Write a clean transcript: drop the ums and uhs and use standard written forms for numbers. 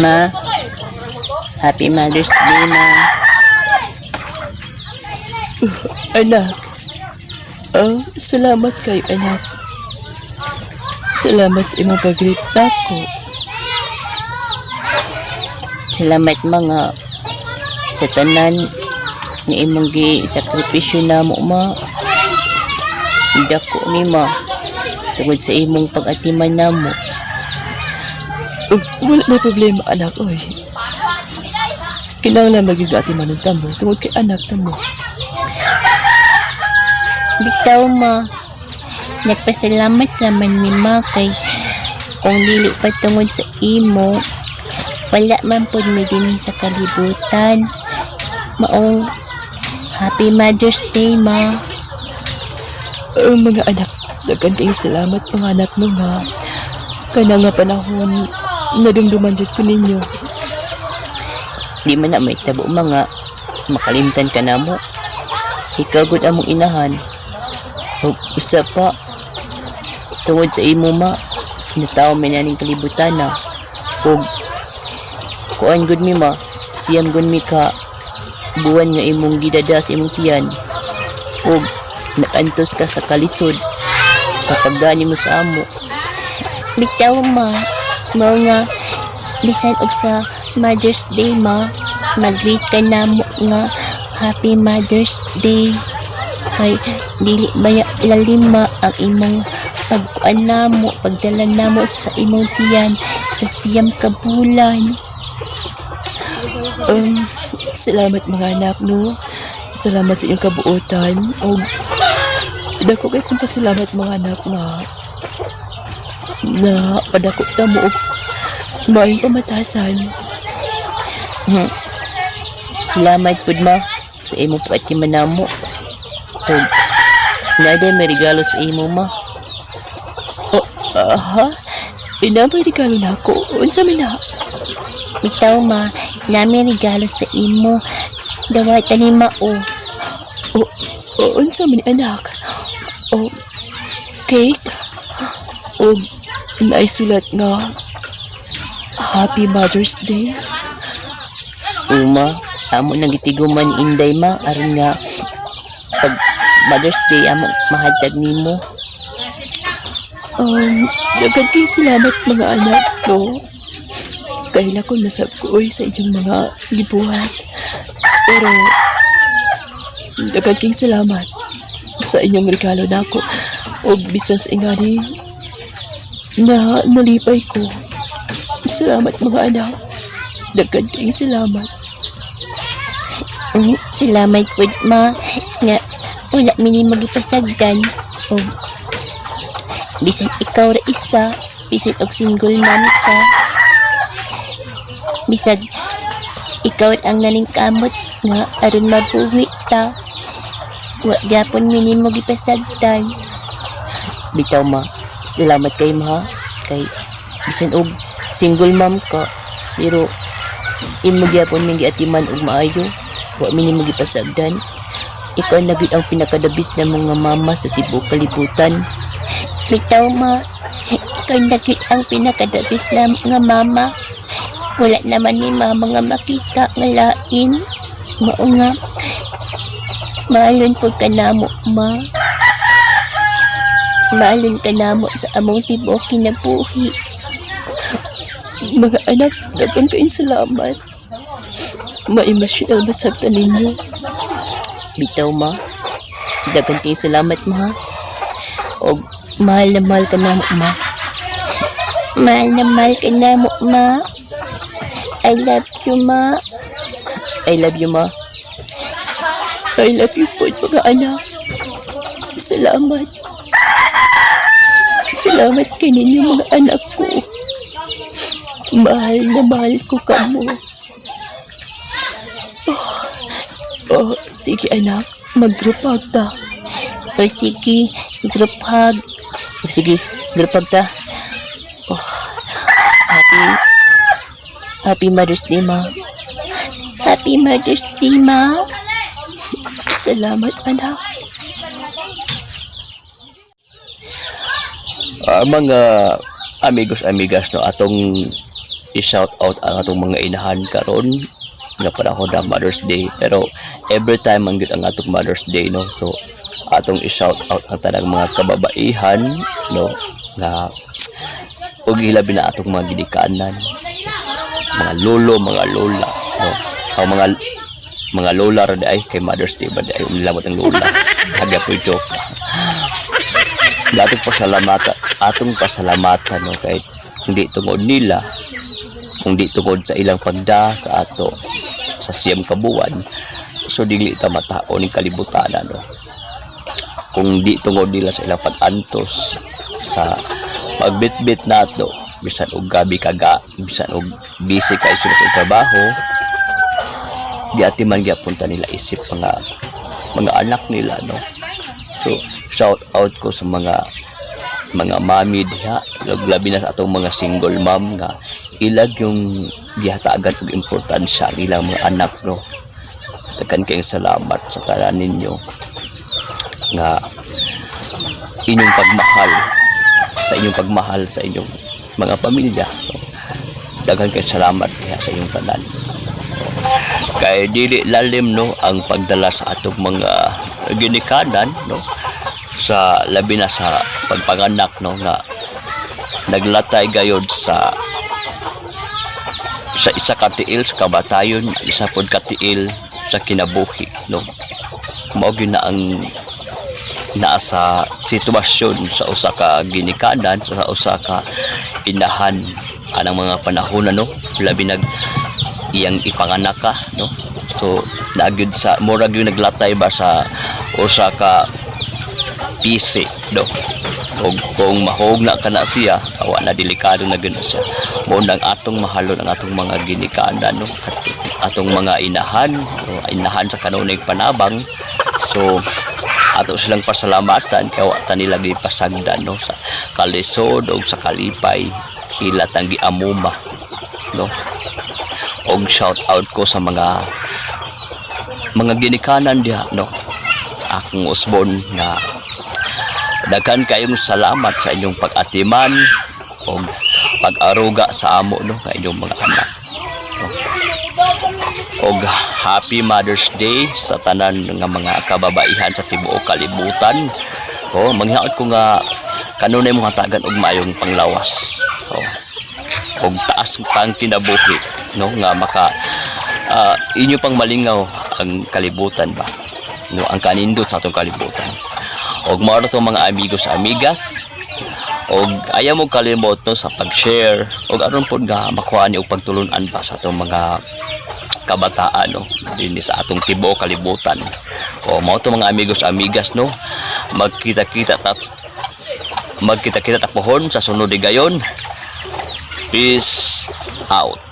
Ma, Happy Mother's Day, Ma. Anak. Oh, salamat kay anak. Salamat sa imong pag-greet nako. Salamat mga sa tanan nga imong gi sakripisyo namo, ma. Dako mi, ma, tungod sa imong pag-atiman namo. Ug wala may problema, anak, oy. Kinahanglan maging atimanon ta mo tungod kay anak ta mo. Bitaw, ma. Nagpasalamat naman ni ma kay kung dili pa tungod sa imo, wala man pud mi dinhi sa kalibutan. Maong Happy Mother's Day, ma. Ang mga anak, daghan kayong salamat mga anak mo nga. Kana nga panahon, nadumduman jud ko ninyo. Di man na may tabo mga makalimtan ka na mo. Ikaw gud among inahan. Ug usa pa, tungod sa imo, ma, natawo mi naning kalibutan na. Ug kuan gud mi, ma, siyam gud mi ka buwan nga imong gidada sa imong tiyan. Ug nakantos ka sa kalisod sa pagdani mo sa amo. Bitaw, ma, mao nga bisan og sa Mother's Day, ma, mag-greet ka namo nga Happy Mother's Day kay dili baya lalim, ma, ang imong pagkuan namo, pagdala namo sa imong tiyan sa 9 ka bulan. Salamat mga anak, no. Salamat sa inyong kabuotan. Og dako kay kong pasalamat mga anak nga na padako ta mo og maayong pamatasan. Salamat pud, ma, sa imong pag-atiman namo. Ug naa may regalo sa imo, ma. Oh, aha. Inabay regalo na ako. Unsa man na? Bitaw, ma, nami regalo sa imo. Dawatan ni ma o. Oh, oh, unsa man ni, anak? Oh, cake? O naisulat nga Happy Mother's Day? Uma, amo nang gitiguman ni Inday, ma, aron nga pag Mother's Day amo mahatag nimo. Daghan kay salamat mga anak, no. Kaila ko nasab ko oy, sa inyong mga gibuhat. Pero daghan kay salamat sa inyong regalo nako. Og bisan sa ingani na nalipay ko. Salamat mga anak. Daghan kay salamat. Salamat pud, ma, nga wala mi nimo gipasagdan. Og bisan ikaw ra isa, bisan og single mom ka. Bisag ikaw ang naningkamot nga aron mabuhi ta. Wa gyapon mi nimo gipasagdan. Bitaw, ma, salamat kay ma kay bisan og single mom ka pero imo gyapon mi giatiman og maayo. Wa mi nimo gipasagdan. Ikaw na gyud ang pinakadabis na mga mama sa tibuok kalibutan. Bitaw, ma, ikaw na gyud ang pinakadabis na nga mama. Wala naman ni mama nga makita nga lain. Mao nga mahalon pud ka namo, ma. Mahalon ka namo sa among tibuok kinabuhi. Mga anak, daghan kayong salamat. Ma-emotional masabtan ninyo. Bitaw, ma, daghan kayong salamat, ma. Og mahal na mahal ka namo, ma. Mahal na mahal ka namo, ma. I love you, ma. I love you, ma. I love you po, mga anak. Salamat. Salamat kay ninyo mga anak ko. Mahal na mahal ko kamo. Oh, oh, sige anak, mag-group hug ta. O sige, group hug. O sige, group hug ta. Oh, happy Mother's Day, ma. Happy Mother's Day, ma. Salamat, anak. Mga amigos amigas, no, atong I-shout out ang atong mga inahan karon nga panahon na Mother's Day, pero every time man gyud ang atong Mother's Day, no? So atong i-shout out ang tanang mga kababaihan, no, nga ug hilabi na atong mga ginikanan, mga lolo, mga lola, no? Ang mga lola ra diay kay Mother's Day ba diay, lamot ang lola. Hagya po, joke. Atong pasalamatan, no, kay hindi tungod nila, kung di tungod sa ilang pagda sa ato sa 9 ka buwan, so dili ta matao ning kalibutan, no? Kung di tungod nila sa ilang pag-antos sa pagbitbit nato bisan og gabi kaga, bisan og busy kay sila sa trabaho, di ati man gyapon ta nila isip mga anak nila, no? So shout out ko sa mga mami diha, labi na sa atong mga single mom nga ilag yung gihatagan og importansya ang ilang mga anak, no? Daghan kayong salamat sa tanan ninyo nga inyong pagmahal sa inyong mga pamilya, no? Daghan kayong salamat diha sa inyong tanan kay dili lalim, no, ang pagdala sa atong mga ginikanan, no, sa labi na sa pagpanganak, no, nga naglatay gayod sa isa ka tiil sa kamatayon, isa pod ka tiil sa kinabuhi, no? Mao gyud na ang naa sa sitwasyon sa usa ka ginikanan, sa usa ka inahan anang mga panahon, ano, labi nag iyang ipanganak ka, no? So nagyud sa murag yung naglatay ba sa usa ka pisi, no? Ug kung mahog na kana siya, awa na, delikado na gyud na siya. Mao nang atong mahalon ang atong mga ginikanan, no, at atong mga inahan, no, inahan sa kanunay panabang. So ato silang pasalamatan kay wa ta nila gipasagdan, no, sa kalisod ug sa kalipay, ila tang giamuma, no? Og shout out ko sa mga ginikanan diha, no, akong usbon nga daghan kayong salamat sa inyong pag-atiman o pag-aruga sa amo, no, nga inyong mga anak, no? Og happy Mother's Day sa tanan nga mga kababaihan sa tibuok kalibutan. Oh, manghihaot ko nga kanunay mo hatagan og maayong panglawas. Oh, og taas pang kinabuhi, no, nga maka inyo pang malingaw ang kalibutan ba, no, ang kanindot sa atong kalibutan. Og mao to, mga amigos, amigas, og ayaw mo kalimot, no, sa pag-share og aron pod nga makuha ni og pagtulunan pa sa atong mga kabataan, no, dinhi sa atong tibuok kalibutan. O mao to, mga amigos, amigas, no? Magkita-kita ta pohon sa sunod higayon. Peace out.